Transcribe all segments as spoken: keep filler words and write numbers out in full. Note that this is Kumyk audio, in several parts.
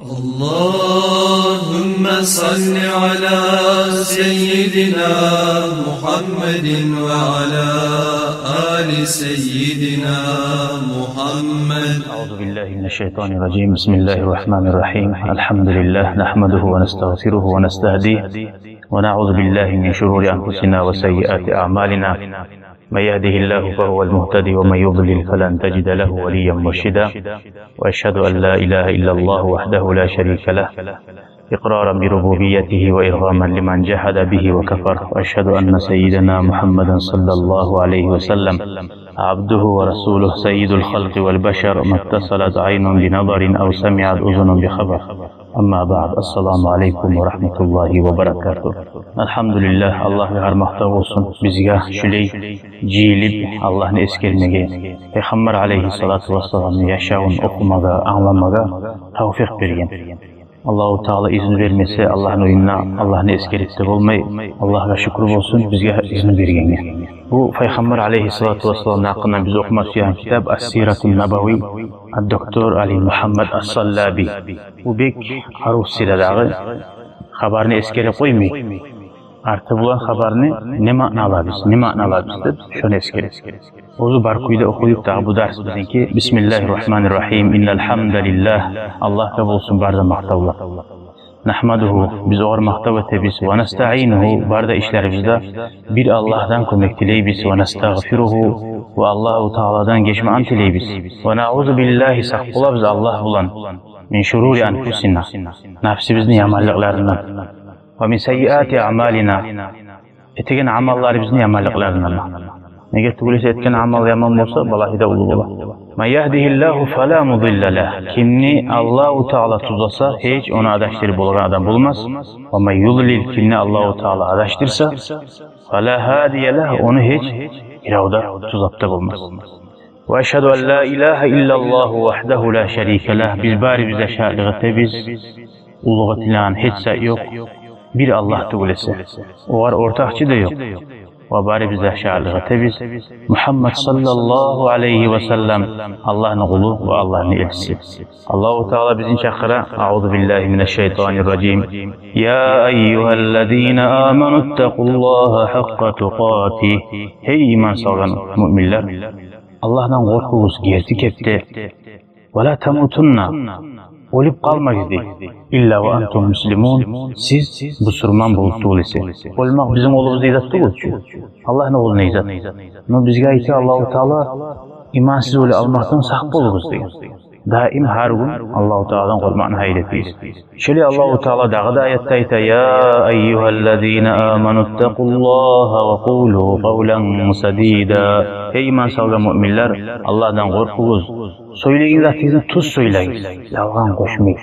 اللهم صل على سيدنا محمد وعلى آل سيدنا محمد. أعوذ بالله من الشيطان الرجيم. بسم الله الرحمن الرحيم. الحمد لله، نحمده ونستغفره ونستهديه، ونعوذ بالله من شرور أنفسنا وسيئات أعمالنا. من يهده الله فهو المهتدي، ومن يضلل فلن تجد له وليا مرشدا. وأشهد أن لا إله إلا الله وحده لا شريك له، إقرارا بربوبيته وإرغاما لمن جحد به وكفر. وأشهد أن سيدنا محمدا صلى الله عليه وسلم عبده ورسوله، سيد الخلق والبشر، ما اتصلت عين بنظر أو سمعت أذن بخبر. أما بعد، السلام عليكم ورحمة الله وبركاته. الحمد لله, Аллагьгъа гьар макътав болсун, бизге шулай жыйылып Аллагьны эсгермеге, Пайхаммар алейгьиссалату вассаламны яшавун охумагъа, англамагъа тавфикъ берген. Аллагьу Таала изну бермесе, Аллагьны уьюнде Аллагьны эсгерип де болмай. Аллагьгъа шюкюр болсун, бизге изну бергенге. Бу Пайхаммар алейгьиссалату вассаламны гьакъындан биз охума сюеген китап Ас-Сиратун Набави, ад-доктор Али Мухаммад Ас-Саллаби. Бу бек арив сира дагъы, хабарны эсгерип къоймай. Арты булан хабарны не маъна алабыз, не маъна алабыз деп, шону эсгере. Оьзю бар кюйде охуйукъ дагъы бу дарс бизинки. بسم الله الرحمن الرحيم. إن الحمد لله. Аллагьгъа болсун бар да макътавлар. نحمده, биз огъар макътав этебиз. ونستعينه, бар да ишлерибизде бир Аллагьдан кёмек тилейбиз. ونستغفره, ва Аллагьу Тааладан гечмекни тилейбиз. ونعوذ بالله, сакъ болабыз Аллагь булан. من شرور أنفسنا, напсыбызны яманлыкъларындан. ومن سيئات أعمالنا, этеген амалларыбызны яманлыкъларындан. Неге тюгюл эсе, этген амал яман болса, балагьы да уллу бола. من يهده الله فلا مضل له. Кимни Аллагьу Таала тюзлесе, гьеч ону адашдырып болагъан адам болмас. ومن يضلل, кимни Аллагьу Таала адашдырса, فلا هادي له, ону гьеч бирев де тюзлеп де болмас. وأشهد أن لا إله إلا الله وحده لا شريك له. Биз барыбыз да шагьатлыкъ этебиз, уллулукъ этилеген гьеч зат ёкъ бир Аллагь тюгюл эсе, огъар ортакъчы да ёкъ. Ва барыбыз да шагьатлыкъ этебиз, Мухаммад саллаллагьу алайгьи ва саллам Аллагьны къулу ва Аллагьны элчиси. Аллагьу Таала бизин чакъыра: أعوذ بالله من الشيطان الرجيم. يا أيها الذين آمنوا اتقوا الله حق تقاته. Гьей иман салгъан муъминлер, Аллагьдан къоркъугъуз герти кепде. ولا تموتن, оьлюп къалмагъыз дей. إلا وأنتم مسلمون, сиз бусурман болуп тюгюл эсе. Оьлмек бизин къолубузда зат тюгюл чю. Аллагьны къолунда зат. Но бизге айта Аллагьу Таала: имансыз оьлюп къалмакъдан сакъ болугъуз дей. Даим, гьар гюн Аллагьу Тааладан къоркъмакъны гьайрат этигиз. Шолай Аллагьу Таала дагъы да аятда айта: يا أيها الذين آمنوا اتقوا الله وقولوا قولا سديدا. Гьей иман салгъан муъминлер, Аллагьдан къоркъугъуз. Сёйлеген затыгъызны тюз сёйлегиз, ялгъан къошмай.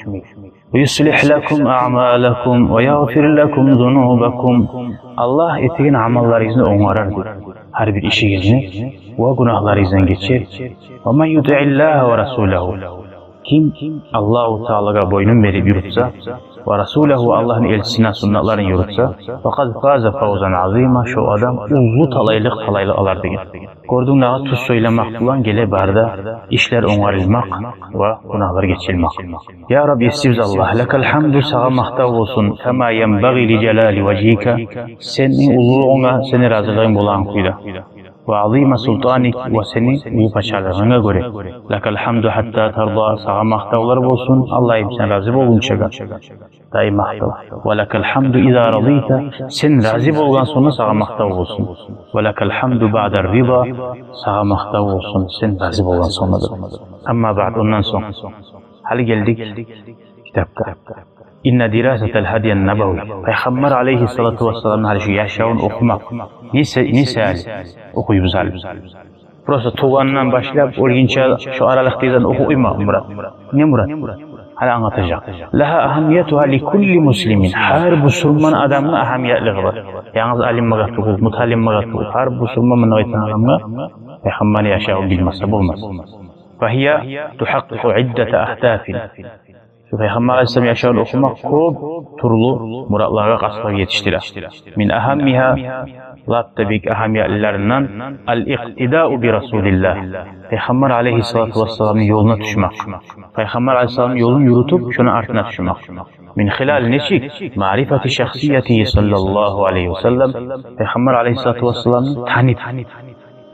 يصلح لكم أعمالكم ويغفر لكم ذنوبكم. Аллагь этеген амалларыгъызны онгарар дей, гьар бир ишигизни, ва гюнагьларыгъыздан гечер. ومن يطع الله ورسوله. Ким Аллагьу Таалагъа бойнун берип юрютсе, ва расулагьу, Аллагьны элчисини суннатларын юрютсе, فقد فاز فوزا عظيما, шо адам уллу талайлыкъ, талайлыкъ алар деген. Гёрдюнг дагъы, тюз сёйлемек булан геле бары да ишлер онгарылмакъ ва гюнагьлар гечилмек. Я Рабби, Есибиз Аллагь, لك الحمد, сагъа макътав болсун, كما ينبغي لجلال وجهك, сени уллулугъунга, сени разилигинг болагъан кюйде. وعظيم سلطانك, ва сени уллу пачалыгъынга гёре. لك الحمد حتى ترضى, сагъа макътавлар болсун, Аллагьым, сен рази болгъунчагъа. Даим макътав. ولك الحمد إذا رضيت, сен рази болгъан сонг да сагъа макътав болсун. ولك الحمد بعد الرضا, сагъа макътав болсун, сен рази болгъан сонг да. أما بعد, ондан сонг, гьали гелдик китапгъа. إن دراسة الهدي النبوي. Пайхаммар алайгьиссалату вассаламны гьали шу яшавун охумакъ. Не се-, не саялы охуйбуз гьали биз? Просто тувгъандан башлап оьлгюнче шу аралыкъда охуп къоймакъ мурат. Не мурат? Гьали англатажакъ. لها أهميتها لكل مسلم. Гьар бусурман адамны агьамиятлыгъы бар. Янгыз алимге тюгюл, муталимге тюгюл. Гьар бусурман, муна айтгъан адамгъа, Пайхаммарны яшавун билмесе болмас. فهي تحقق عدة أهداف. Шу Пайхаммар алайгьиссалам яшавун охумакъ кёп тюрлю муратлагъа, къастлагъа етишдире. Мин агьаммигьа, лап да бек агьамиятлыларындан, ал-икътидау би Расулиллагь. Пайхаммар алайгьиссалату вассаламны ёлуна тюшмек. Пайхаммар алайгьиссаламны ёлун юрютюп, шону артына тюшмек. Мин хилали, нечик? Маърифати шахсиятигьи саллаллагьу алайгьи ва саллам. Пайхаммар алайгьиссалату вассаламны танып,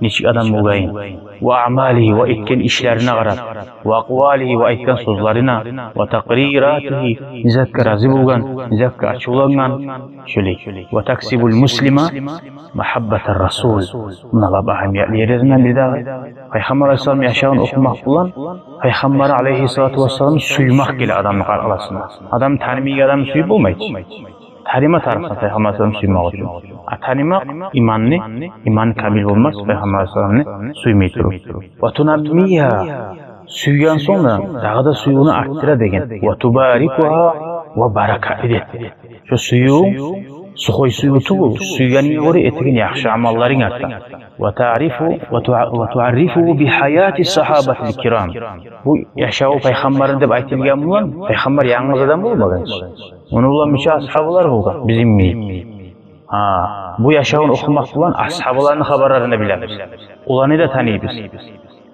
нечик адам болгъанын, ва аъмалигьи, ва этген ишлерине къарап, ва акъвалигьи, ва айтгъан сёзлерине, ва такъриратигьи, не затгъа рази болгъан, не затгъа ачувлангъан, шолай. Ва таксибул муслима магьаббата Расул. Муна лап агьамиятлы ерлеринден бири дагъы. Пайхаммар алайгьиссалам яшавун охумакъ булан Пайхаммар алайгьиссалату вассаламны сюймек геле адамны къаркъарасына. Адам танымайгъан адамны сююп болмай чы. Таныма тарыкъсан Пайхаммар алайгьиссаламны сюймек учун. А танымакъ иманны, иман камил болмас Пайхаммар алайгьиссаламны сюймей туруп. Ва тунаммигьа, сюйген сонг да дагъы да сюювню артдыра деген. Ва тубаррикугьа, ва баракатлы эте. Шо сююв сухой сююв тюгюл, сюйгенинге гёре этеген яхшы амалларынг арта. Ва туаррифу, ва туа-, ва туаррифугьу би гьаяти сагьабатил кирам. Бу яшаву Пайхаммарны деп айтылгъан булан, Пайхаммар янгыз адам болмагъан чы. Ону булан нече асгьабалар болгъан, бизин йимик. Гьа, бу яшавун охумакъ булан асгьабаланы хабарларын да билебиз. Оланы да таныйбыз.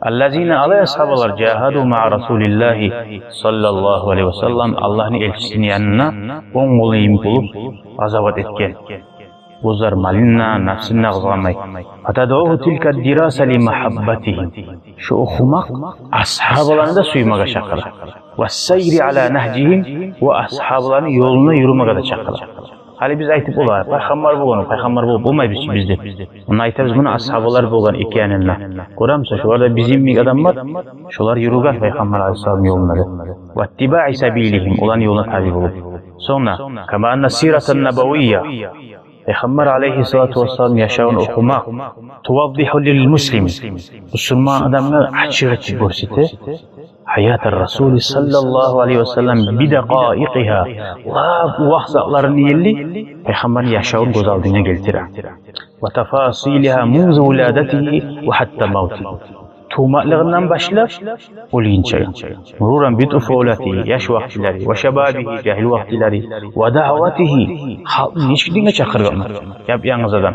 Аллазина, олай асгьабалар, жагьаду маа Расулиллагьи саллаллагьу алайгьи ва саллам, Аллагьны элчисини янында он къолун йимик болуп къазават этген. Оьзлер малын да, напсын да къызгъанмай. Фатадъугьу тилка дираса ли магьаббатигьим. Шо охумакъ асгьабаланы да сюймеге чакъыра. Ва сайри ала нагьжигьим, ва асгьабаланы ёлуна юрюмеге де чакъыра. Гьали биз айтып болабыз, Пайхаммар болгъан, Пайхаммар болуп болмайбыз чы биз деп. Онда айтабыз, муна асгьабалар болгъан эки янында. Гёремисен, шолар да бизин йимик адамлар, шолар юрюген Пайхаммар алайгьиссаламны ёлунда деп. Ва иттибаи сабилигьим, оланы ёлуна таби болуп. Сонг да, кама анна сиратан набавия, Пайхаммар алайгьиссалату вассаламны яшавун охумакъ, туваддигьу лил муслими, бусурман адамгъа ачыкъ этип гёрсете, гьаятар Расули саллаллагьу алайгьи ва саллам би дакъаикъигьа, лап увакъ затларын йимик, Пайхаммарны яшавун гёз алдынга гелтире. Ва тафасилигьа мунзу виладатигьи ва гьатта мавтигьи. Тувмакълыгъындан башлап, оьлгюнче. Муруран би тӀуфулатигьи, яш вакътилери, ва шабабигьи, жагьил вакътилери, ва даъватигьи, халкъны нечик динге чакъыргъаны, яп-янгыз адам.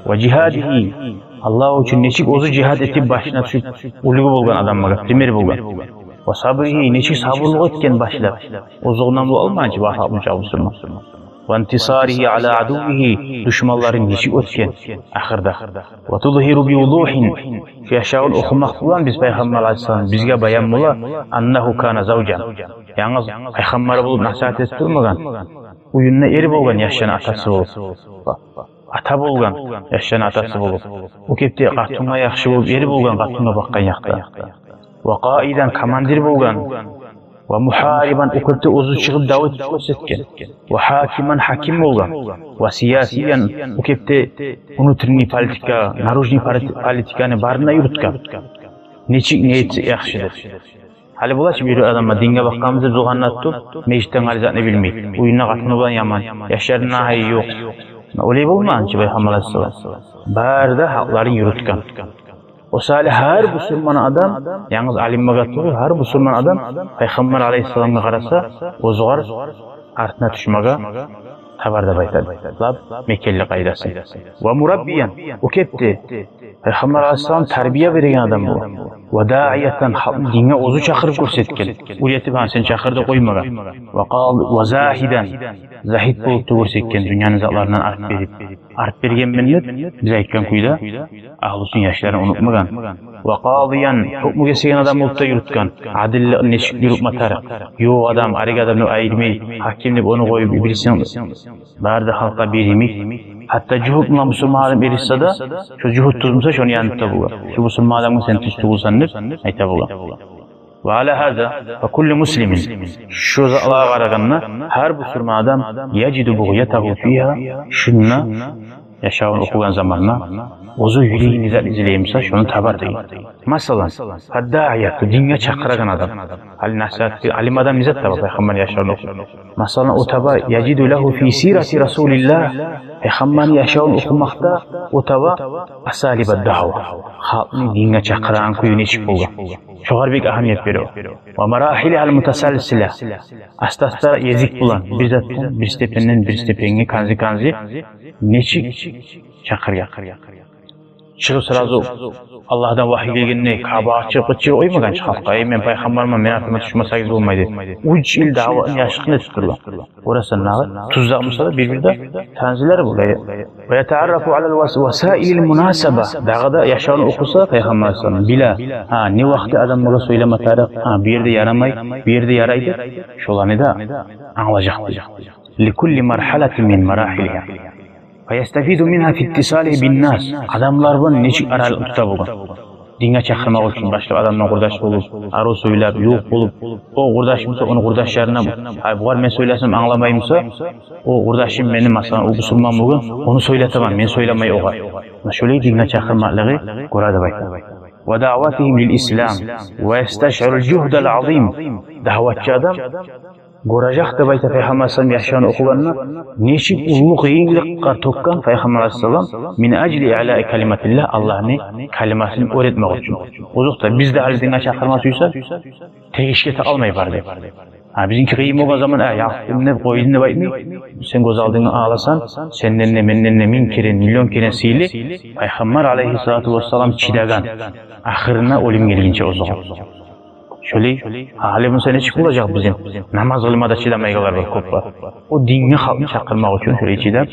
Ва жигьадигьи, Аллагь учун нечик оьзю жигьад этип, башына тюшюп, уьлгю болгъан адамгъа, пример болгъан. Ва сабригьи, нечик сабурлукъ этген башлап, озокъундан болуп алмагъан чы бары халкъ мунча бусурман. Ва интисаригьи ала адуввигьи, душманларын нечик оьтген ахырда. Ва тузгьиру би вудугьин, шу яшавун охумакъ булан биз Пайхаммар алайгьиссалам, бизге баян бола, аннагьу кана завжан. Янгыз Пайхаммар болуп насигьат этип турмагъан, уьюнде эр болгъан, яшланы атасы болуп. Ата болгъан, яшланы атасы болуп. О кепде къатынгъа яхшы болуп, эр болгъан, къатынгъа бакъгъан якъда. Ва къаидан, командир болгъан. Ва мугьарибан, о кепде оьзю чыгъып дав этип гёрсетген. Ва гьакиман, гьаким болгъан. Ва сиясиян, о кепде внутренний политика, наружный пари-, политиканы барын да юрютген. Нечик не этсе яхшы деп. Гьали бола чы бир адамгъа динге бакъгъанбыз деп зугьанна тутуп, межитден къалгъан затны билмей. Уьюнде къатыны булан яман, яшларына гьайы ёкъ. Олай болмагъан чы Пайхаммар алайгьиссалам. Бары да гьакъларын юрютген. О саялы гьар бусурман адам, янгыз алимлеге тюгюл, гьар бусурман адам Пайхаммар алайгьиссаламгъа къараса, оьзюгер артына тюшмеге табар деп айтады. Лап мекенли къайдасы. Ва мураббиян, о кепде Пайхаммар алайгьиссалам тарбия берген адам бола. Ва даиятан, халкъны динге оьзю чакъырып гёрсетген. Уьйретип, гьа, сен чакъыр деп къоймагъан. Ва къал-, ва загьидан, загьид болуп да гёрсетген, дюньяны затларындан арт берип. Арт бергенмен деп, биз айтгъан кюйде, агьлюсюн, яшларын унутмагъан. Ва къадиян, гьукму гесеген адам болуп да юрютген. Адилликни нечик юрютме тарыкъ. Ёкъ адам, арек адам деп айырмай, гьаким деп ону къоюп, бирисин бары да халкъгъа бир йимик. Гьатта жугьут булан бусурман адам эришсе де, шо жугьут тюз буса, шону яныпда болгъан. Шу бусурман адамгъа сен тюз тюгюлсен деп айта болгъан. Ва ала гьаза, фа куллу муслимин. Шу затлагъа къарагъанда, гьар бусурман адам яжиду бугъятагьу фигьа, шунда яшавун охугъан заманда Оьзю юрегине зат излей буса, шону табар деген. Масала, фаддаияту, динге чакъырагъан адам. Гьали насигьат, алим адам не зат таба, пайхаммар яшавун охуп. Масала, о таба, яжиду лагьу фи сирати расулиллагь, пайхаммарны яшавун охумакъда о таба асалиба дагьва, халкъны динге чакъырагъан кюю нечик болгъан. Шогъар бек агьамият бере о. Ва марахилигьал мутасалсила, аста-аста, гезик булан, бир затдан бир степенден бир степенге, канзи-канзи нечик чакъыргъан. Чыгъып сразу Аллагьдан вагьий гелгенде, Каабагъа чыгъып, къычырып къоймагъан чы халкъгъа: «Эй, мен пайхаммарман, мени артыма тюшмесегиз болмай», – деп. Уьч йыл дагъватны яшыртгъын этип тургъан. Орасан дагъы тюз зат буса да, бир-бирде танзилер бола. Ва ятаъаррафу алал вас-, васаилил мунасаба. Дагъы да яшавун охуса пайхаммар алайгьиссалам, биле, гьа, не вакъти адамлагъа сёйлеме тарыкъ, гьа, бу ерде ярамай, бу ерде ярай деп, шоланы да англажакъ дей. Ликулли мархалатин мин марахилигьа. Фаястафиду мингьа фи иттисалигьи бин нас. Адамлар булан нечик аралыкъ тута болгъан. Динге чакъырмакъ учун башлап адамдан къурдаш болуп, арив сёйлеп, ювукъ болуп, о къурдаш буса, ону къурдашларына, гьай, бугъар мен сёйлесем англамай буса, о къурдашым мени, масала, о бусурман болгъан, ону сёйлетемен, мен сёйлемей огъар. Муна шолай динге чакъырмакълыгъы гёре деп айта. Ва даъватигьим лил ислам ва ясташгьирул жугьдал азим. Даъватчы адам гёрежек деп айта пайхаммар алайгьиссалам яшавун охугъанда, нечик уллу къыйынлыкъгъа тёкген пайхаммар алайгьиссалам, мин ажли иълаи калиматиллагь, Аллагьны калимасын оьр этмек учун. Озокъда, биз де гьали динге чакъырма сюйсек, тегишге тагъалмай барды. Гьа, бизинки къыйын болгъан заман, а, яхшым деп, къойдум деп айтмай, сен гёз алдынга аласан, сенден де, менден де минг керен, миллион керен сыйлы пайхаммар алайгьиссалату вассалам чыдагъан, ахырына оьлюм гелгинче оьзюне. Шолай, гьали буса нечик болажакъ бизин? Намаз къылма да чыдамайгъанлар бар, кёп бар. О динге халкъны чакъырмакъ учун шолай чыдап,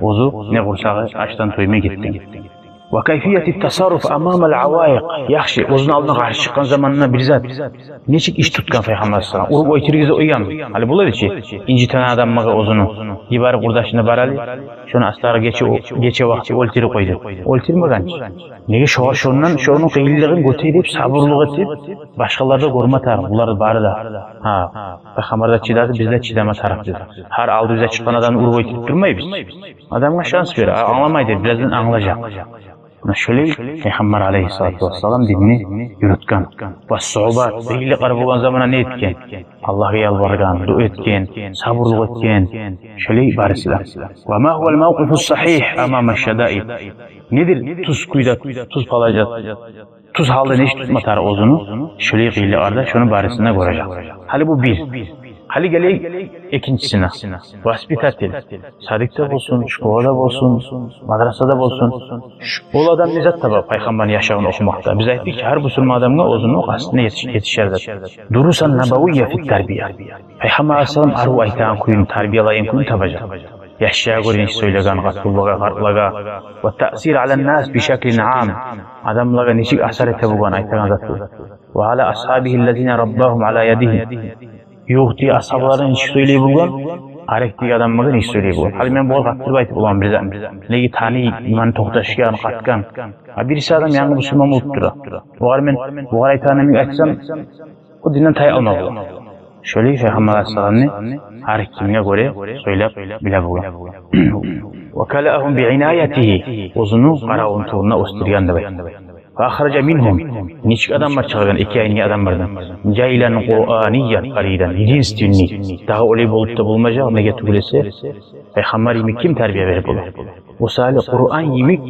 оьзю не къурсагъы ачдан тоймай гетген. Ва кайфияти тасарруф амамал аваикъ. Яхшы, оьзюню алдына къаршы чыкъгъан заманда бир зат, нечик иш тутгъан пайхаммар алайгьиссалам? Уруп оьлтюрюп къойгъанмы? Гьали бола эди чи, инжитеген адамлагъа оьзюню йиберип, къурдашына, бар гьали, шону астагъы гече, гече вакъти оьлтюрюп къой деп. Оьлтюрмеген чи. Неге? Шогъар шондан, шону къыйынлыгъын гёте деп, сабурлукъ этип, башгъалар да гёрме тарыкъ булар бары да. Гьа, пайхаммар да чыдады, биз де чыдама тарыкъ деп. Гьар алды бизге чыкъгъан адамны уруп оьлтюрюп турмайбыз. Адамгъа шанс бер, а, англамай деп, бираздан англажакъ. Муна шолай пайхаммар алайгьиссалату вассалам динни юрютген. Ва сугъубат, къыйынлыкълар болгъан заманда не этген? Аллагьгъа ялбаргъан, дуа этген, сабурлукъ этген. Шолай барысы да. Ва ма гьувал мавкъифус сагьигь амама шадаид. Недир тюз кюйде, тюз положение, тюз гьалда нечик тутма тарыкъ оьзюню шолай къыйынлыкъларда, шону барысын да гёрежек. Гьали бу бир. Гьали гелейик экинчисине. Воспитатель. Садикде болсун, школада болсун, мадрасада болсун. Шу, ол адам не зат таба пайхаммарны яшавун охумакъда? Биз айтдыкъ чы, гьар бусурман адамгъа оьзюню къастына етиш-, етишер зат. Дурусан набавия фит тарбия. Пайхаммар алайгьиссалам арив айтагъан кюйню, тарбиялагъан кюйню табажакъ. Яшлагъа гёре нечик сёйлеген, къатынлагъа, къартлагъа. Ва таъсир алан нас би шаклин ам. Адамлагъа нечик асар эте болгъан айтагъан заты. Ва ала асгьабигьи ллазина раббагьум ала ядигьи. Ювукъдагъы асгьабаларына нечик сёйлей болгъан, арекдеги адамлагъа нечик сёйлей болгъан. Гьали мен бугъар къаттырып айтып боламан бир зат. Неге, таный, иманы токъташгъан, къатгъан. А бириси адам янгы бусурман болуп тура. Огъар мен, огъар айтагъанны мен айтсам, о динден тая алма бола. Шолай пайхаммар алайгьиссаламны гьар кимге гёре сёйлеп биле болгъан. Ва калаагьум би инаятигьи, оьзюню къаравун тюбюнде оьсдюрген деп айта. Ва ахража мингьум, нечик адамлар чыгъаргъан, эки айны адамлардан. Жайлан къураниян фаридан, единственный. Дагъы олай болуп да болмажакъ, неге тюгюл эсе, пайхаммар йимик ким тарбия берип бола? О саялы Къуран йимик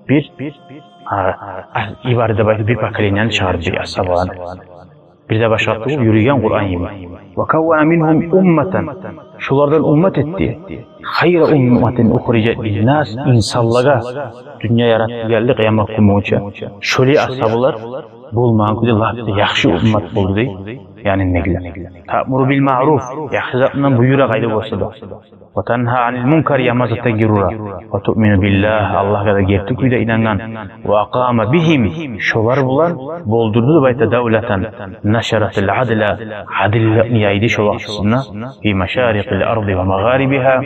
бир, а, а, ибарат деп айтып, бир поколенияны чыгъарды асгьабаланы. Бир де башгъа тюгюл, юрюйген Къуран йимик. Ва каввана мингьум умматан. Шолардан уммат этди. Хайра умматин ухрижат линнас, инсанлагъа дюнья яратып гелди, къыямат гюн болгъунча. Шолай асгьабалар болмагъан кюйде лап да яхшы уммат болду дей. Яни негилер. Таъмуру бил маъруф, яхшы затдан буюра къайда болса да. Ва тангьа анил мункар, яман затдан гери ура. Ва туъмину биллагь, Аллагьгъа да герти кюйде инангъан. Ва акъама бигьим, шолар булан болдурду деп айта, давлатан нашаратил адла, адилликни яйды шо вакътисинде, фи машарикъил арзи ва магъарибигьа,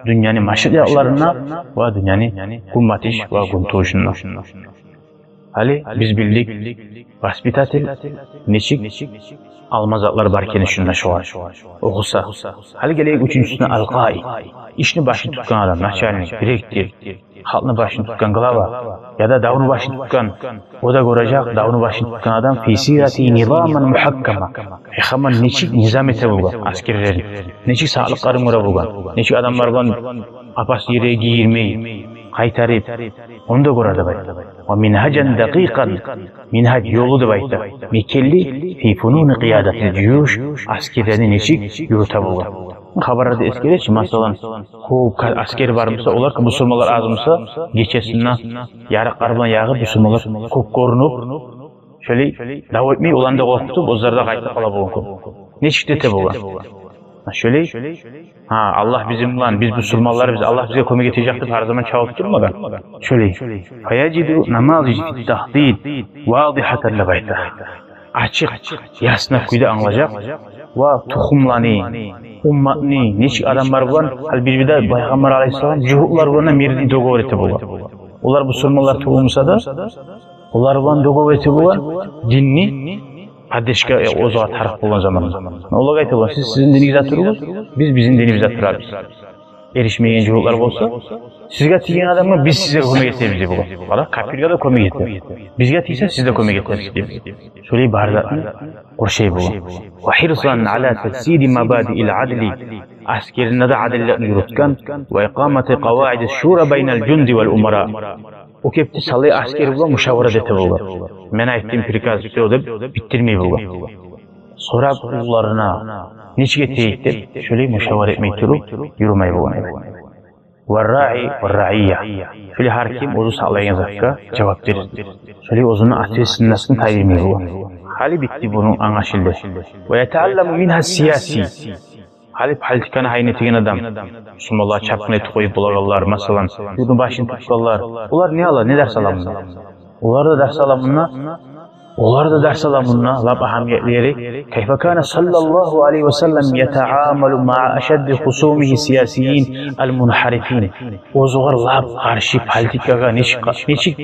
дюньяны машрикъ якъларында ва дюньяны гюнбатыш ва гюнтувушунда. Гьали биз билдик, воспитатель нечик алма затлар бар экени шунда шогъар охуса. Гьали гелейик уьчюнчюсюне, алкъаид. Ишни башын тутгъан адам, начальник, директор, халкъны башын тутгъан глава, яда давну башын тутгъан, о да гёрежек, давну башын тутгъан адам фи сирати низаман мухаккама. Пайхаммар нечик низам эте болгъан аскерлерин, нечик сакълыкъларын гёре болгъан, нечик адамлар булан опасный ерге гийирмей, къайтарып, ону да гёре деп айта. Ва мингьажан дакъикъан, мингьаж, ёлу деп айта, мекенли, фи фунуни къиядатил жуюш, аскерлени нечик юрюте болгъан. Хабарларда эсгере чи, масала, кёп ка-, аскер бар буса, олар, бусурманлар аз буса, гечесинде ярыкълар булан ягъып, бусурманлар кёп гёрюнюп, шолай дав этмей, оланы да къоркъутуп, оьзлер де къайтып къала болгъан кёп. Нечик де эте болгъан. Шолай, гьа, Аллагь бизин булан, биз бусурманларбыз, Аллагь бизге кёмек этежек деп гьар заман чабып турмагъан. Шолай. Фаяжиду намазиж фит-тахдид вадигьатан деп айта. Ачыкъ, ясно кюйде англажакъ. Ва тухумланы, умматны, нечик адамлар булан, гьали бир-бирде Пайхаммар алайгьиссалам жугьутлар булан мирный договор эте болгъан. Олар бусурманлар тюгюл буса да, олар булан договор эте болгъан, динни поддержка, э, оьзюне тарыкъ болгъан заманда. Олагъа айта болгъан: «Сиз сизин динигизде туругъуз, биз бизин динибизде турабыз. Эришмейген жугьутлар болса, сизге тийген адамгъа биз сизге кёмек этебиз», — дей болгъан. Къара, капирге де кёмек эте. «Бизге тийсе, сизге де кёмек этебиз», — деп. Шолай бар затны къуршай болгъан. Ва гьирсан ала таджсиди мабадиил адли. Аскеринде де адилликни юрютген. Ва икъамати къаваидиш шура байнал жунди вал умара. О кепде салай аскер булан мушаварат эте болгъан. «Мен айтдым, приказ, всё», — деп битдирмей болгъан. Сорап уллуларына, нечик этейик деп, шолай мушаварат этмей туруп юрюмей болгъан. Ва раи ва раия. Шолай гьар ким оьзю сакълайгъан затгъа жавап берир. Шолай оьзюню ответственностун тайдырмай болгъан. Гьали битди, муну англашылды. Ва ятаалламу мингьа сияси. Гьали политиканы гьайын этеген адам, бусурманлар чапгъын этип къоюп болагъанлар, масала, юртну башын тутгъанлар, олар не ала, не дарс ала мунда? Олар да дарс ала мунда, олар да дарс ала мунда, лап агьамиятлы ери. Кайфа кана саллаллагьу алайгьи ва саллам ятаамалу маа ашадди хусумигьи сиясиин ал-мунхарифин. Оьзюгер лап къаршы политикагъа нечик, нечик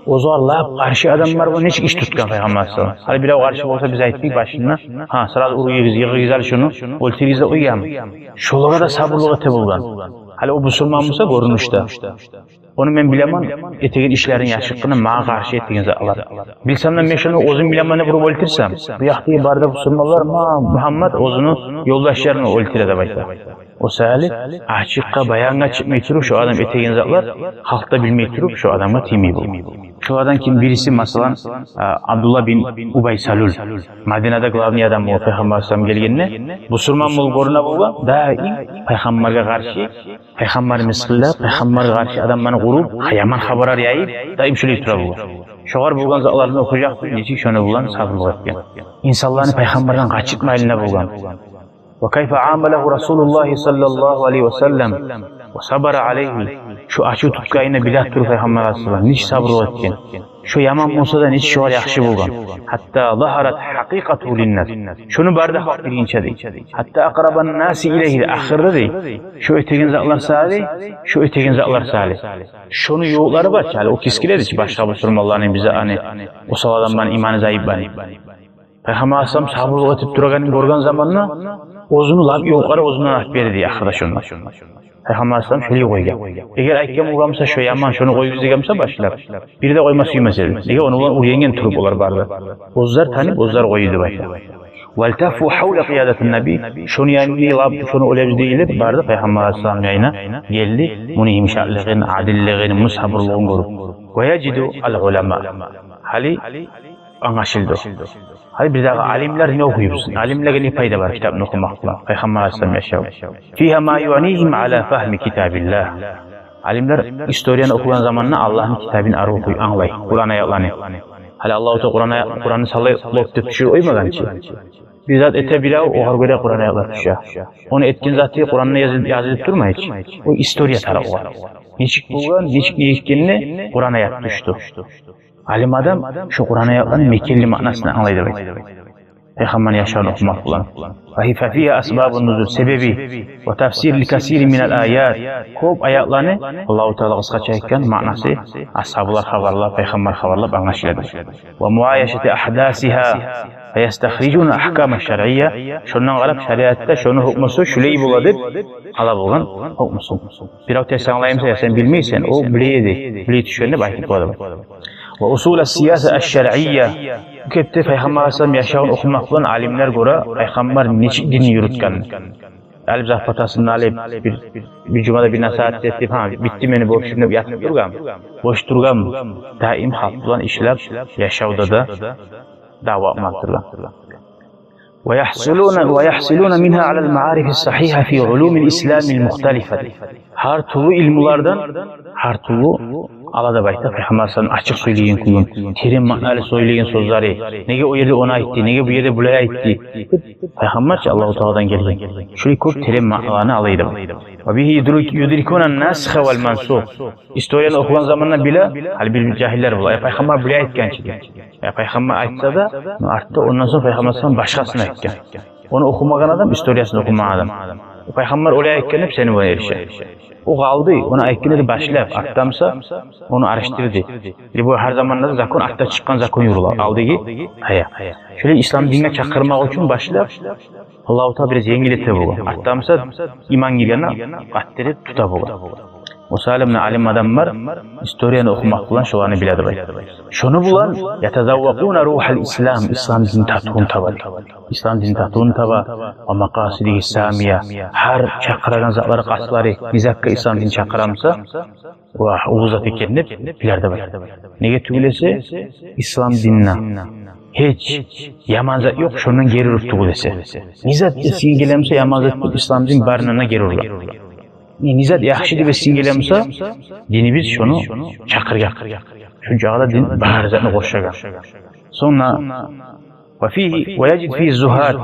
оьзюгер лап къаршы адамлар булан нечик иш тутгъан Пайхаммар алайгьиссалам. Гьали бирев къаршы болса, биз айтдыкъ башында, гьа, сразу уругъуз, йыгъыгъыз гьали шуну, оьлтюрюгюз деп къойгъан. Шолагъа да сабурлукъ эте болгъан. Гьали о бусурман буса гёрюнюшде. Ону мен билемен, этеген ишлерин яшыртгъынын, магъа къаршы этеген затлар. Билсем де, мен шону оьзюм билемен деп уруп оьлтюрсем, бу якъдагъы бары да бусурманлар, ма, Мугьаммат оьзюню ёлдашларын оьлтюре деп айта. О саялы ачыкъгъа, баянгъа чыкъмай туруп, шо адам этеген затлар халкъ да билмей туруп, шо адамгъа тиймей болгъан. Шолардан ким бириси, масала, а, Абдулла бин Убай Салул. Мадинада главный адам болгъан Пайхаммар алайгьиссалам гелгенде. Бусурман болуп гёрюне болгъан, даим Пайхаммаргъа къаршы, Пайхаммарны мысгъыллап, Пайхаммаргъа къаршы адамланы къуруп, яман хабарлар яйып, даим шолай тура болгъан. Шогъар болгъан затларын охужакъ, нечик шону булан сабурлукъ этген. Инсанланы Пайхаммардан къачыртмайлыгъына болгъан. Ва кайфа амалагьу Расулуллагьи саллаллагьу алайгьи ва саллам ва сабара алайгьи. Шо ачув тутгъанына биле туруп Пайхаммар алайгьиссалам нечик сабурлукъ этген. Шо яман болса да, нечик шогъар яхшы болгъан. Гьатта загьарат гьакъикъатугьу линнас. Шону бары да халкъ билгинче дей. Гьатта акърабан наси илайгьи, ахырда дей, шо этеген затлар саялы, шо этеген затлар саялы. Шону ювукълары бар чы, гьали о кескиледи чи башгъа бусурманланы, бизин, аны, осал адамланы иманы заифлени. Пайхаммар алайгьиссалам сабурлукъ этип турагъанын гёрген заманда, оьзюню лап ювукълары оьзюнден алып берди ахырда шону. Пайхаммар алайгьиссалам шолай къойгъан. Эгер айтгъан болгъан буса, шо яман, шону къоюгъуз деген буса башлап, бири де къойма сюймес эди. Неге, ону булан уьйренген туруп олар бары да. Оьзлер танып, оьзлер къоюп деп айта. Валтаффу гьавла къиядатин наби. Шону янына, лап шону ойлайбыз дейлер, бары да Пайхаммар алайгьиссаламны янына гелди. Муну йымышакълыгъын, адиллигин, муну сабурлугъун гёрюп. Ва яжиду ал-улама. Гьали англашылды. Гьали бирдагъы алимлер не охуйбуз? Алимлеге не пайда бар китапны охумакъ булан? Пайхаммар алайгьиссалам яшав. Фигьа ма юънигьим ала фагьми китабиллагь. Алимлер историяны охугъан заманда Аллагьны китабын арив охуй, англай, Къуран аятланы. Гьали Аллагьу Таала Къуран аят, Къуранны салай лоп деп тюшюрюп къоймагъан чы. Бир зат эте бирев, огъар гёре Къуран аятлар тюше. Ону этген заты Къуранда яз-, язылып турмай чы. О история тарыкъ огъар. Нечик болгъан, нечик не этгенине Къуран аят тюшдю. Алим адам шо Къуран аятланы мекенли маънасын англай деп айта. Пайхаммарны яшавун охумакъ булан. Ва фигьи асбабун нузул, себеби, ва тафсир ли касирин минал аят, кёп аятланы Аллагьу Таала къысгъача айтгъан, маънасы асгьабалар хабарлап, пайхаммар хабарлап англашыла деп. Ва муайшати агьдасигьа, ва ястахрижуна агькама шаръия, шондан къарап шариатда шону гьукмусу шулай бола деп къала болгъан гьукмусу. Бирев терс англай буса, я сен билмейсен, о биле эди, биле тюшген деп айтып бола. Ва усул ас-сияса аш-шаръия, бу кепде Пайхаммар алайгьиссалам яшавун охумакъ булан алимлер гёре, пайхаммар нечик динни юрютгенни. Алып, запатасын алып, бир, бир жумада бир насигьат этип, гьа, битди мени борчум деп ятып тургъан, бош тургъан, даим халкъ булан ишлеп, яшавда да даъва этип тургъан. Ва яхсулуна, ва яхсулуна мингьа алал маарифи ссагьигьа фи улумил исламил мухталифа. Гьар тюрлю илмулардан, гьар тюрлю ала деп айта, Пайхаммар алайгьиссалам ачыкъ сёйлеген кююн, терен маъналы сёйлеген сёзлери, неге о ерде ону айтды, неге бу ерде булай айтды. Пайхаммар чы Аллагьу Тааладан гелген. Шулай кёп терен маъналаны ала эди. Ва бигьи юдрик-, юдрикуна ан-насигьа вал мансух. Историяны охугъан заманда биле, гьали бир жагьиллер бола, э, пайхаммар булай айтгъан чы деп. Э, пайхаммар айтса да, ну, артда, ондан сонг Пайхаммар алайгьиссалам башгъасын айтгъан. Ону охумагъан адам, историясын охумагъан адам. Пайхаммар олай айтгъан деп сени булан эрише. О къалды, ону айтгъан эди башлап, артда буса, ону алышдырды. Либо гьар заманда да закон, артда чыкъгъан закон юрюле. Алдагъы, гьая. Шолай ислам динге чакъырмакъ учун башлап, Аллагьу Таала бираз енгил эте болгъан. Артда буса иман гиргенде къаттырып тута болгъан. Осал муна алим адамлар историяны охумакъ булан шоланы биле деп айта. Шону булан ятазаввакъуна ругьал ислам, ислам дин татывун таба. Ислам дин татывун таба. Ва макъасидигьи самия, гьар чакъырагъан затлары къастлары, не затгъа ислам дин чакъыра буса, ва уллу зат экен деп билер деп айта. Неге тюгюл эсе, ислам динде гьеч яман зат ёкъ, шондан гери уруп тюгюл эсе. Не зат эсинге геле буса яман зат деп, ислам дин барындан да гери ургъан. Не, не зат яхшы деп эсинге геле буса, динибиз шону чакъыргъан. Шончакъы да дин бар затны къошагъан. Сонг да, ва фигьи, ва яжид фигьи зугьад,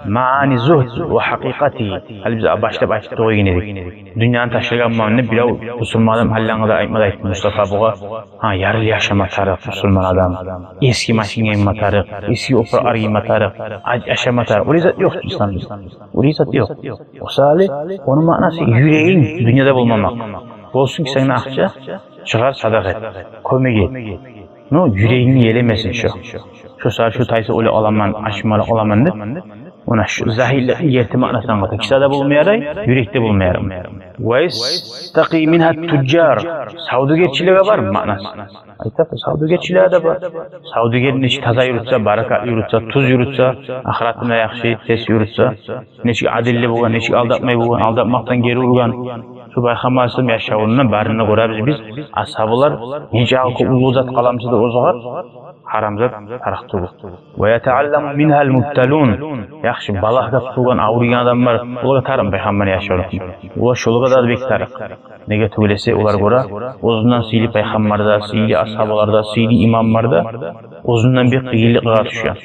маъани зугьд ва гьакъикъатигьи. Гьали биз башлап айтып да къойгъан эдик. Дюньяны ташлагъанман деп бирев бусурман адам гьаллангъы да айтма да айтды Мустафа бугъа. Гьа, ярылы яшама тарыкъ бусурман адам. Эски машин гийме тарыкъ, эски опуракълар гийме тарыкъ, ач яшама тарыкъ. Олай зат ёкъ ислам динде. Олай зат ёкъ. Осал, ону маънасы юрегинг дюньяда болмамакъ. Болсун кисенгде акъча, чыгъар, садакъа эт, кёмек эт. Но юрегинг елемесин шо. Шо сагьат шо тайса олай аламан, ачмалы аламан деп. Муна шу загьирликни герти маънасын англата. Кисада болма ярай, юрекде болма ярай. Ва ястакъи мингьа туджжар. Савдюгерчилеге бар маънасы. Айта, савдюгерчилеге де бар. Савдюгер нечик таза юрютсе, баракат юрютсе, тюз юрютсе, ахыратына яхшы, терс юрютсе, нечик адилли болгъан, нечик алдатмай болгъан, алдатмакъдан гери ургъан. Шу Пайхаммар алайгьиссалам яшавунда барында гёребиз биз, асгьабалар нечакъы кёп уллу зат къала буса да озгъар, гьарам зат тарыкъ тюгюл. Ва ятаалламу мингьал мубталун. Яхшы балагьгъа тутулгъан, авруйгъан адамлар, олагъа тарыкъ Пайхаммар яшаву. Олар шолагъа да бек тарыкъ. Неге тюгюл эсе, олар гёре, оьзюнден сыйлы пайхаммар да, сыйлы асгьабалар да, сыйлы имамлар да оьзюнден бек къыйынлыкъгъа тюшген.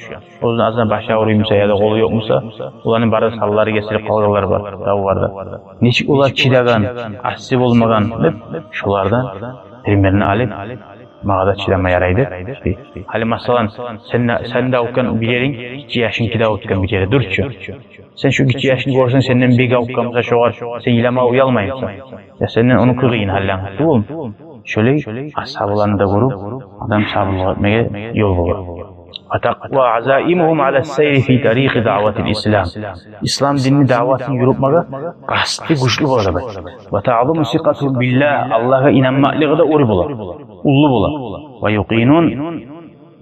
Оьзюню аздан башы авруй буса яда къолу ёкъ буса, оланы бары да санлары гесилип къалгъанлар бар, дав бар да. Нечик олар чыдагъан, асси болмагъан деп, шолардан примерни алып, магъа да чыдама ярай деп. Гьали, масала, сен де, сен де авуртгъан бир еринг гиччи яшынгны да авуртгъан бир ери дюр чю. Сен шу гиччи яшны гёрсенг, сенден бек авуртгъан буса шогъар, сен йылама уялмаймысан? Я сенден онуки къыйын гьаллангъы тюгюлмю? Шолай асгьабаланы да гёрюп, адам сабурлукъ этмеге ёл бола. Ва тукъва азаимугьум ала ссайри фи тарикъи даъватил ислам. Ислам динни даъватын юрютмеге къасты гючлю бола деп айта. Ва таъзуму сикъатугьум биллагь, Аллагьгъа инанмакълыгъы да оьр бола, уллу бола. Ва юкъинун,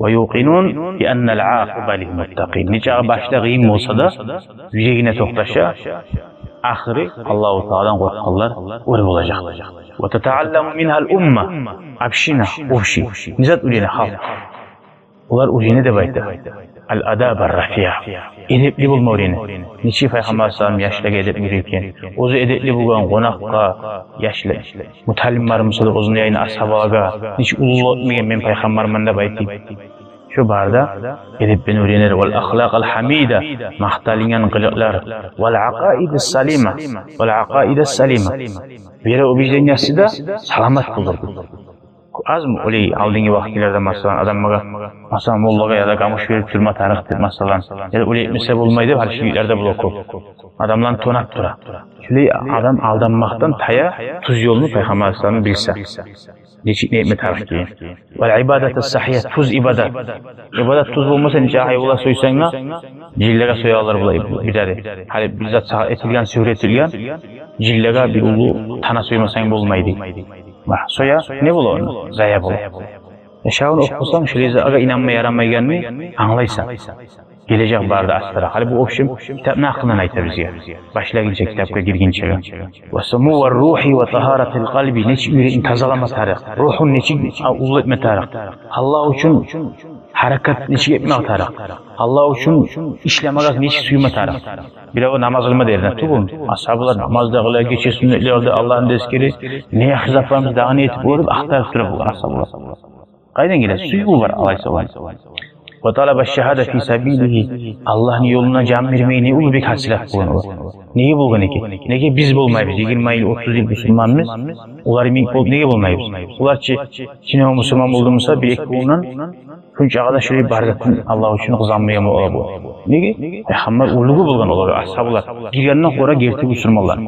ва юкъинун би аннал акъиба лил муттакъин. Нечакъы башда къыйын болса да, юрегине токъташа, ахыры Аллагьу Тааладан къоркъгъанлар оьр болажакъ. Ва татаалламу мингьал умма, община, общий. Не зат уьйрене халкъ? Олар уьйрене деп айта. Ал-адаб ар-рафиъ. Эдепли болма уьйрене. Нечик Пайхаммар саллаллагьу алайгьи ва саллам яшлагъа эдеп уьйретген. Оьзю эдепли болгъан къонакъгъа, яшлагъа, муталим бар буса да, оьзюню янына асгьабалагъа, нечик уллу этмеген мен пайхаммарман деп айтып. Шо бары да эдепден уьйренер. Вал ахлакъ ал-гьамида, макъталынгъан къылыкълар. Вал акъаид ас-салима, вал акъаид ас-салима. Вероубеждениясы да саламат болур. Азмы олай алдынгъы вакътилерде, масала, адамгъа, масала, моллагъа яда гамуш берип турма тарыкъ деп, масала, яда олай этмесе болмай деп, гьали шиитлерде бола кёп. Адамланы тонап тура. Шолай адам алданмакъдан тая, тюз ёлну, Пайхаммар алайгьиссалам билсе. Нечик не этме тарыкъ экенин. Вал ибадату сагьигьа, тюз ибадат. Ибадат тюз болмаса, нече гьайванлар сойсанг да, жинлеге соялар булай бирдагъы. Гьали бир зат сагъа этилген, сигьру этилген, жинлеге бир уллу тана соймасанг болмай дей. Ва соя, не бола онда? Зая бола. Яшавун охусанг, шолай затгъа инанма ярамайгъанны англайсан. Гележек бары да астара. Гьали бу, в общем, китапны гьакъындан айта бизге. Башлагъынча, китапгъа гиргинчеге. Ва суму ва рухи ва тагьаратил къалби, нечик юрекни тазалама тарыкъ. Ругьун нечик уллу этме тарыкъ. Аллагь учун гьаракат нечик этме тарыкъ. Аллагь учун ишлемеге нечик сюйме тарыкъ. Бирев намаз къылма дер, не тюгюл. Асгьабалар намаз да къыла, гече сюннетлер де, Аллагьны да эсгере. Не яхшы зат бармы, дагъы не этип болур деп ахтарып тура болгъан асгьабалар. Къайдан геле? Сюювю бар, алайгьиссалам. Ва талаба шагьада фи сабилигьи. Аллагьны ёлуна жан бермеге не уллу бек гьасилат болгъан олар. Неге болгъан экен? Неге биз болмайбыз? Йигирма йыл, отуз йыл бусурманбыз. Олар йимик болуп неге болмайбыз? Олар чы, ким бусурман болду буса, бир-эки гюнден шунча къадар шолай бар затын Аллагь учун къазанмагъан бола бу. Неге? Пайхаммар уьлгю болгъан олагъа, асгьабалар. Гиргенден къора герти бусурманлар.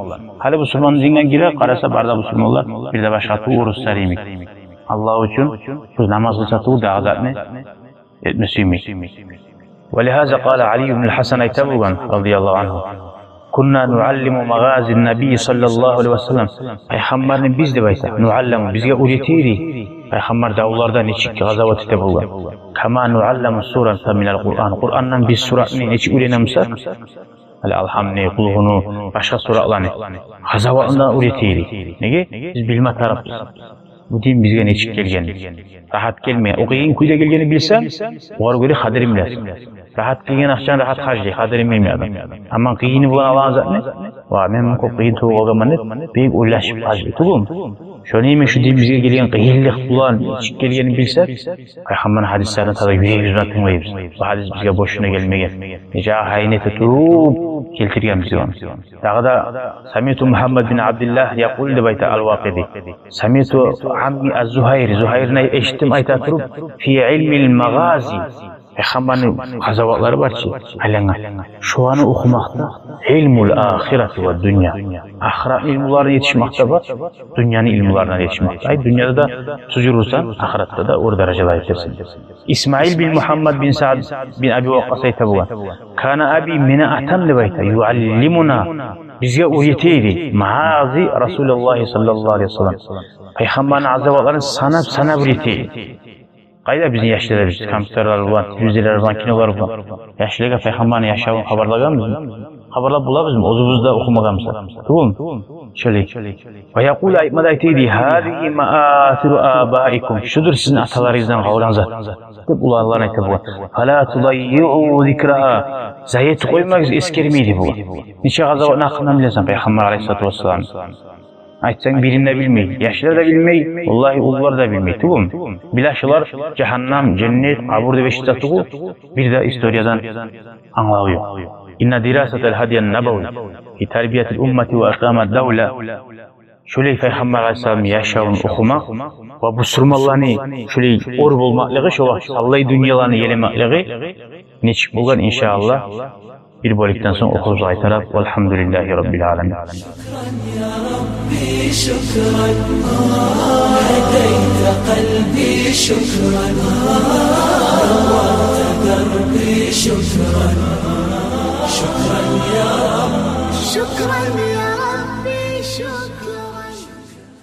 Гьали бусурман динине гире, къараса, бары да бусурманлар бир де башгъа тюгюл, оруслар йимик. Аллагь учун бир намаз къылса тюгюл, дагъы затны этме сюймей. Ва лигьаза къала Али ибн аль-Гьасан, айта болгъан, радияллагьу ангьу: «Кунна нуаллиму магъази ннабий саллаллагьу алайгьи ва саллам». Пайхаммарны биз, деп айта, нуалламу, бизге уьйрете эдик. Пайхаммар давларда нечик къазават эте болгъан. Кама нуалламу сурата минал Къуръан. Къуръандан биз суратны нечик уьйренемиз, гьали Алгьамны, Къулгьуну, башгъа суратланы. Къазаватны да уьйрете эдик. Неге? Биз билме тарыкъбыз. Бу дин бизге нечик гелген? Рагьат гелмей. О къыйын кюйде гелгенни билсенг, огъар гёре къадрин билесен. Рагьат гелген акъчаны рагьат харжлай, къадрин билмей адам. Амма къыйыны булан алагъан затны, ва мен муну кёп къыйын тувуп алгъанман деп, бек ойлашып харжлай тюгюлмю? Шону йимик шу дин бизге гелген къыйынлыкъ булан нечик гелгенни билсек, Пайхаммарны гьадислерин таза юрегибиз булан тынглайбыз. Бу гьадис бизге бошуна гелмеген. Нече гьайын эте туруп гелтирген бизге ону. Дагъы да: «Самиъту Мугьаммад бин Абдиллагь якъул», — деп айта Ал-Вакъиди. «Самиъту амми аз-Зугьайр, Зугьайрны эшитдим айта туруп, фи илмил магъази». Пайхаммарны къазаватлары бар чы, айлангъан. Шоланы охумакъда, илмул ахирати ва дунья. Ахыратны илмуларына етишмакъда бар, дюньяны илмуларына етишмакъда. Ай, дюньяда да тюз юрюсенг, ахыратда да оьр даражалагъа етерсен. Исмаил бин Мугьаммад бин Саад бин Аби Вакъкъас айта болгъан: «Кана аби», мени атам, деп айта, «юаллимуна», бизге уьйрете эди, «магъази Расулиллагьи саллаллагьу алайгьи ва саллам», Пайхаммарны къазаватларын санап-санап уьйрете эди. Къайда бизин яшларыбыз, компьютерлер булан, телевизорлар булан, кинолар булан? Яшларгъа Пайхаммарны яшавун хабарлагъанбызмы? Хабарлап болабызмы, оьзюбюз де охумагъан буса? Тюгюлмю? Шолай. «Ва якъулу», айтма да айта эди: «Гьазигьи маасиру абаикум», шудур сизин аталарыгъыздан къалгъан зат, деп уланлар айта болгъан. «Фала тудаййиу зикрагьа», зая этип къоймагъыз, эсгермей, деп болгъан. Нече къазаватны гьакъындан билесен Пайхаммар алайгьиссалату вассалам? Айтсанг, бирин де билмей. Яшлар да билмей, валлагьи, уллулар да билмей тюгюлмю? Биле шолар жагьаннам, женнет, къабур деп эшитсе тюгюл, бир де историядан англаву ёкъ. «Инна дирасатал гьадиян набави фи тарбиятил уммати ва икъамат давла». Шолай Пайхаммар алайгьиссаламны яшавун охумакъ ва бусурманланы шолай оьр болмакълыгъы, шо вакъти аллай дюньяланы елемеклиги нечик болгъан, иншааллагь, бир бёлюкден сонг охурбуз къайтарып. Валгьамдулиллагьи раббил аламин. شكرا يا ربي، شكرا. هديت قلبي، شكرا. نورت دربي، شكرا. شكرا يا رب. شكرا يا